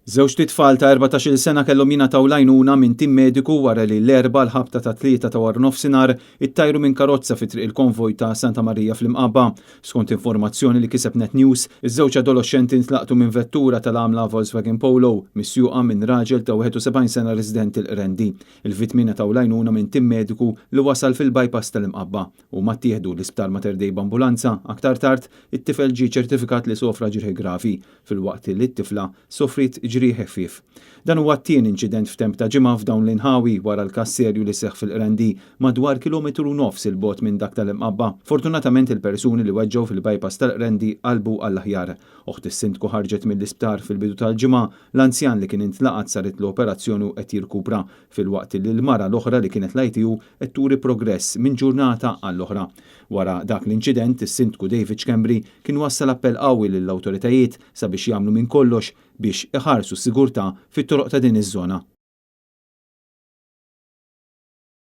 Żewġt itfal ta' 14-il sena kellhom jingħataw l-għajnuna minn tim mediku wara li l-Erbgħa l-ħabta tat-tlieta ta' waranofsinhar ittajru minn karozza fi Triq il-Konvoj ta' Santa Marija fl-Imqabba. Skont informazzjoni li kiseb Net News, iż-żewġ adoloxxenti ntlaqtu minn vettura tal-għamla Volkswagen Polo misjuqa minn raġel ta' 71 sena residenti l-Qrendi. Il-vittmi ngħataw l-għajnuna minn tim mediku li wasal fil-bypass tal-Imqabba. Huma ttieħdu l-Isptar Mater Dei b'ambulanza. Aktar tard, it-tifel ġie ċertifikat li sofra ġrieħi gravi, filwaqt li t-tifla sofriet ġrieħi ħfief. Dan huwa t-tieni inċident f'temp ta' ġimgħa f'dawn l-inħawi wara l-każ serju li seħħ fil-Qrendi, madwar kilometru u nofs 'il bogħod minn dak tal-Imqabba. Fortunatament il-persuni li weġġgħu fil-bypass tal-Qrendi qalbu għall-aħjar. Oħt is-Sindku ħarġet mill-isptar fil-bidu tal-ġimgħa, l-anzjan li kien intlaqat saritlu operazzjoni u qed jirkupra, filwaqt li l-mara l-oħra li kienet l-ITU qed turi progress minn ġurnata għall-oħra. Wara dak l-inċident, is-Sindku David Schembri kien wassal appell qawwi lill-awtoritajiet sabiex jagħmlu minn kollox biex iħarsu s-sigurtà fit-toroq ta' din iż-żona.